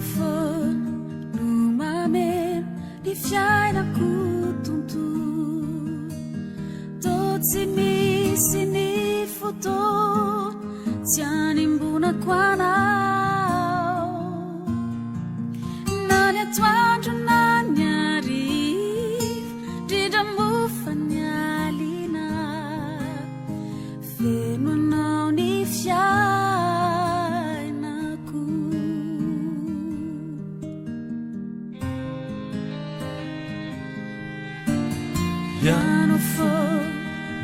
Ianao foana no mameno ny fiainako tontolo. Toa tsy misy ny fotoana tsy animbonako anao. Na ny atoandro na ny hariva, indrindra moa fa ny alina. Feno anao ny fiainako. Ianao foana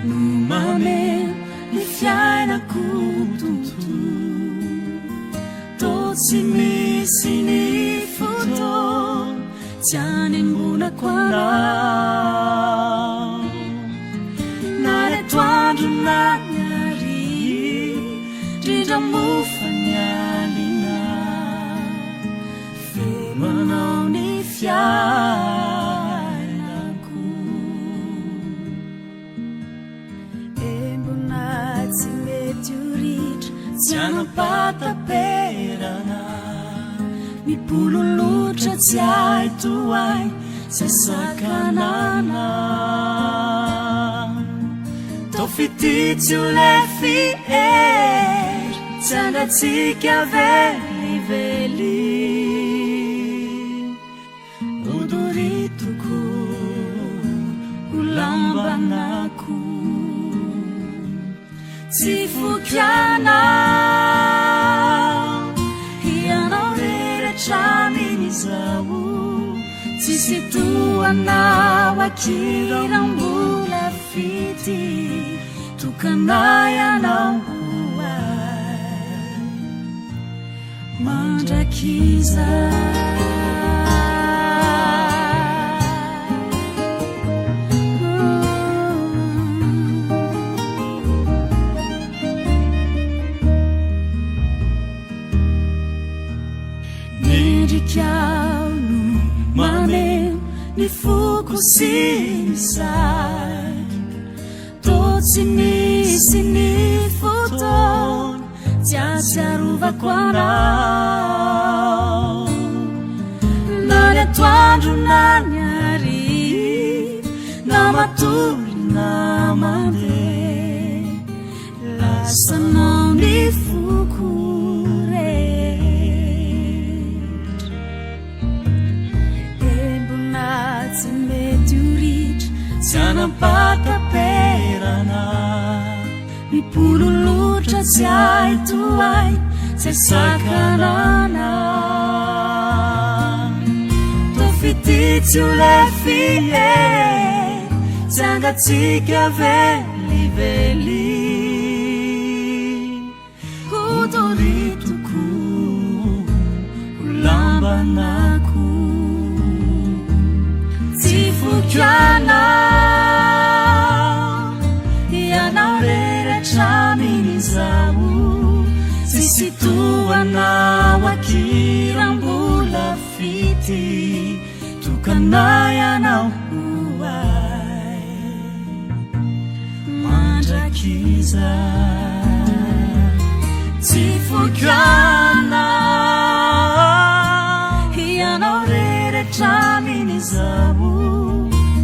no mameno ny fiainako tontolo. Toa tsy misy ny fotoana tsy anembonako anao. Na ny atoandro na ny hariva, indrindra moa fa ny alina. Feno anao ny fiainako. Embona tsy mety ho ritra, tsy hanam-pahataperana. Mipololotra tsy hay tohaina, izay sakanana. Tao fitia tsy ho lefy hery, tsy hangatsiaka velively. Hodoritoko ho lambanako. Tsy foky anao, ianao irery hatramin'izao. Tsisy toa anao akia raha mbola fitia, tokana ianao ho ahy mandrakizay. Mendrika no mameno ny foko sy ny saiko. Toa tsy misy ny fotoana tsy ahatsiarovako anao. Na ny atoandro na ny hariva, na matory na mandeha. Lasanao ny foko rehetra. Embona tsy mety ho ritra, tsy hanam-pahataperana. Mipololotra tsy hay tohaina, tsy hay sakanana. Toa fitia tsy ho lefy hery, tsy hangatsiaka velively. Hodoritoko ho lambanako. Tsy foiko anao, ianao irery hatramin'izao. Tsisy toa anao akia raha mbola fitia, tokana ianao ho ahy mandrakizay. Tsy foiko anao, ianao irery hatramin'izao.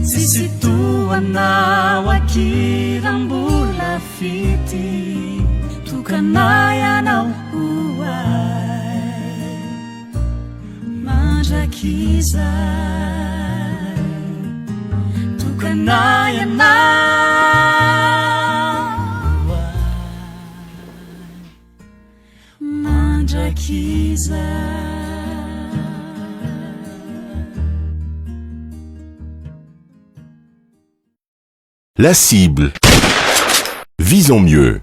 Tsisy toa anao akia raha mbola fitia, tokana ianao ho ahy mandrakizay. Tokana ianao ho ahy mandrakizay. La cible. Visons mieux.